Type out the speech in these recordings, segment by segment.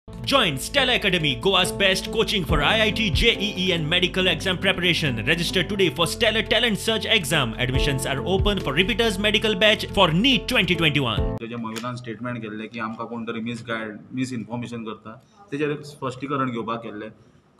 Join Stella Academy, Goa's best coaching for IIT, JEE and medical exam preparation. Register today for Stellar Talent Search exam. Admissions are open for repeaters medical batch for NEET 2021. तेजे मविनान statement केल्लें की आमकां कोण तरी misguide misinformation करता, तेजेर स्पश्टीकरण घेवपाक केल्लें.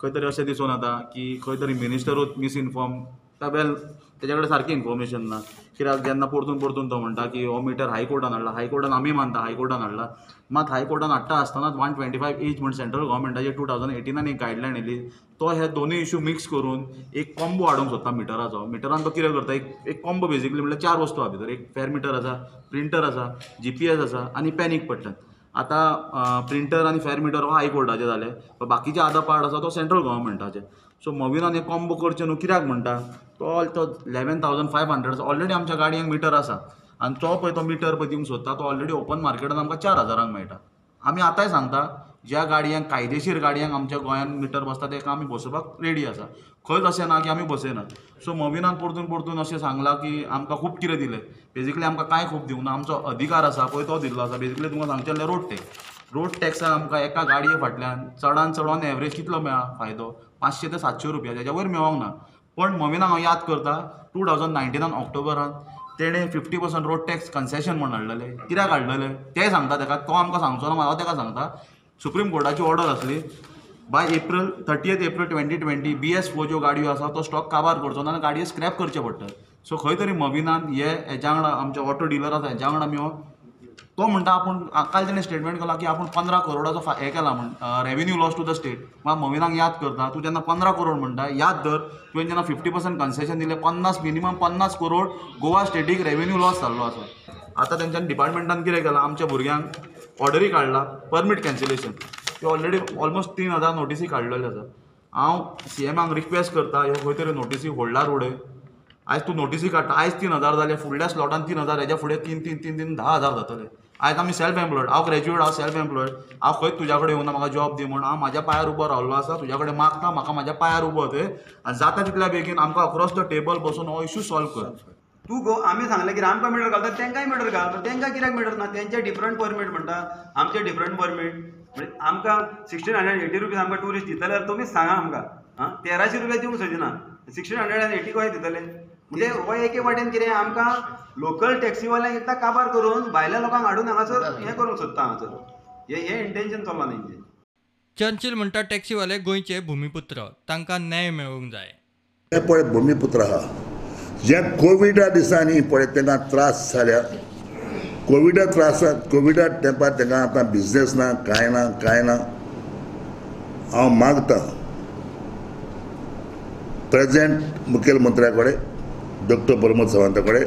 खंय तरी अशें दिसून येता की खंय तरी मिनिस्टरूच मिसइन्फॉर्म, वेल तेजे कडेन सारकें इन्फॉर्मेशन ना. कित्याक जेन्ना परतून परतून तो म्हणटा की हो मिटर हायकोर्टान हाडला, हायकोर्टान आमी मानता हायकोर्टान हाडला, मात हायकोर्टान हाडटा आसतनाच 125 एच म्हण सेंट्रल गव्हर्मेंटाचे 2018 एक गायडलायन येयली. तो हे दोनूय इशू मिक्स करून एक कॉम्बो हाडूंक सोदता मिटराचो. मिटरान तो कितें करता, एक कॉम्बो बेजिकली म्हणल्यार 4 वस्तू आहा भितर. एक फेर मिटर आसा, प्रिंटर आसा, GPS आसा आनी पॅनीक पडटा. आतां प्रिंटर आनी फेर मिटर हो हायकोर्टाचे जाले, बाकीचे आदर पार्ट आसा तो सेंट्रल गव्हर्मेंटाचे. सो मविनान हे कॉम्बो करचें न्हू कित्याक म्हणटा, तो 11,500 ऑलरेडी आमच्या गाडयांक मिटर आसा आनी तो पळय तो मिटर पळय दिवंक सोदता तो ऑलरेडी ओपन मार्केटान आमकां 4,000 मेळटा. आमी आतांय सांगता ज्या गाडयांक कायदेशीर गाडयांक आमच्या गोंयांत मिटर बसता तेका आमी बसोवपाक रेडी आसा, खंयच अशें ना की आमी बसयनात. सो मविनान परतून परतून अशें सांगलां की आमकां खूब कितें दिलें, बेजिकली आमकां कांय खूब दिवंक ना, आमचो अधिकार आसा पळय तो दिल्लो आसा. बेजिकली तुमकां सांगचें जाल्यार रोड टॅक्स, रोड टॅक्सान आमकां एका गाडये फाटल्यान चडान चड ऑन एवरेज कितलो मेळ्ळा फायदो, 500 ते 700 रुपया, तेज्या वयर मेळोंक ना. पण मविनाक हांव याद करता 2019 ऑक्टोबरान तेणें 50% रोड टॅक्स कन्सेशन म्हूण हाडलेलें. कित्याक हाडलेलें तें सांगता तेका, तो आमकां सांगचो ना, हांव तेका सांगता. सुप्रीम कोर्टाची ऑर्डर आसली बाय एप्रिल 30 एप्रिल 2020 BS4 ज्यो गाडयो आसा तो स्टॉक काबार करचो ना आनी गाडयो स्क्रॅप करचे पडटले. सो खंय तरी मविनान हे हेज्या वांगडा आमचे ऑटो डिलर आसा हेज्या वांगडा मेळोन तो म्हणटा आपूण काल तेणें स्टेटमेंट केला की आपूण 15 करोडाचो हें केला म्हण revenue loss to the state. मागीर मविनाक याद करता, तूं जेन्ना 15 करोड म्हणटा याद धर तुवें जेन्ना 50% कन्सेशन दिलें 50 minimum 50 crore Goa static revenue loss जाल्लो आसा. आतां तेंच्यानी डिपार्टमेंटान कितें केलां, आमच्या भुरग्यांक ऑर्डरी काडला परमीट कॅन्सलेशन, त्यो ऑलरेडी ऑलमोस्ट 3,000 नोटीसी काडलेल्यो आसा. हांव CMाक रिक्वेस्ट करता ह्यो खंय तरी नोटीसी होल्डार उडय. आयज तूं नोटीसी काडटा, आयज 3,000 जाले, फुडल्या स्लॉटान 3,000, हेज्या फुडें 3 3 3 3 10,000 जातले. आयज आमी सेल्फ एम्प्लॉयड, हांव ग्रॅज्युएट, हांव सेल्फ एम्प्लॉयड, हांव खंयच तुज्या कडेन येवना म्हाका जॉब दी म्हूण, हांव म्हाज्या पांयार उबो रावल्लो आसा, तुज्या कडेन मागता म्हाका म्हाज्या पांयार उबो थंय आनी जाता तितल्या बेगीन आमकां अक्रॉस the table बसून हो इशू सॉल्व कर. तूं गो आमी सांगलें की आमकां मिटर घालता तेंकांय मिटर घाल, पण तेंकां कित्याक मिटर ना, तेंचे डिफरंट परमीट म्हणटा, आमचे डिफरंट परमीट. म्हणजे आमकां 1,680 रुपीज आमकां ट्युरिस्ट दितले जाल्यार तुमीच सांगा आमकां, आं 1,300 रुपया दिवंक सोदिना, 1,680 कशें दितले. म्हणजे हो एके वाटेन कितें आमकां लोकल टॅक्सीवाल्यांक एकदां काबार करून भायल्या लोकांक हाडून हांगासर हें करूंक सोदता, हांगासर हें इंटेन्शन चल्लां तेंचें. चर्चिल म्हणटा टॅक्सीवाले गोंयचे भुमिपुत्र, तांकां न्याय मेळूंक जाय. हे पळय भुमिपुत्र आहा, जे कोविडा दिसांनी पळय तांकां त्रास जाल्या, कोविडा त्रासात कोविडा तेंपार तांकां आतां बिजनेस ना, कांय ना, कांय ना. हांव मागता प्रेजेंट मुखेलमंत्र्या कडेन, डॉक्टर प्रमोद सावंता कडेन,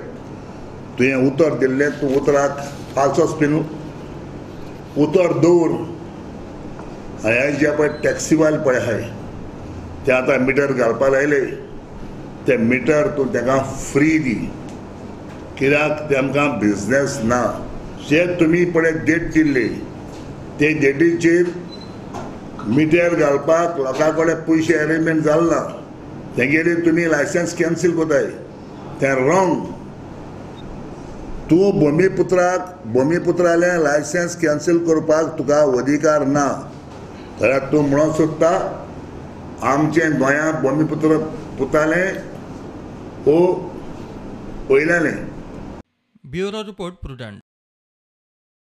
तुवें उतर दिल्लें, तूं उतराक पालसोच पिनू, उतर दवर. आनी जे पळय टॅक्सीवाले पळय आहाय ते आतां मिटर घालपाक लायले, ते मिटर तूं तांकां फ्री दी, कित्याक तेमकां बिजनेस ना. जे तुमी पळय डेट दिल्ली ते डेटीचेर मिटर घालपाक लोकां कडेन पयशे अरेंजमेंट जाल ना, तेगेली तुमी लायसन्स कॅन्सील कोताय, तें रॉंग. तूं भुमिपुत्राक भुमिपुत्रालें लायसन्स कॅन्सील करपाक तुका अधिकार ना, जाल्यार तूं म्हणूंक सोदता आमचें गोंयांत भुमिपुत्र पुतालें ओ पयल्यालें. Bureau report, Prudent.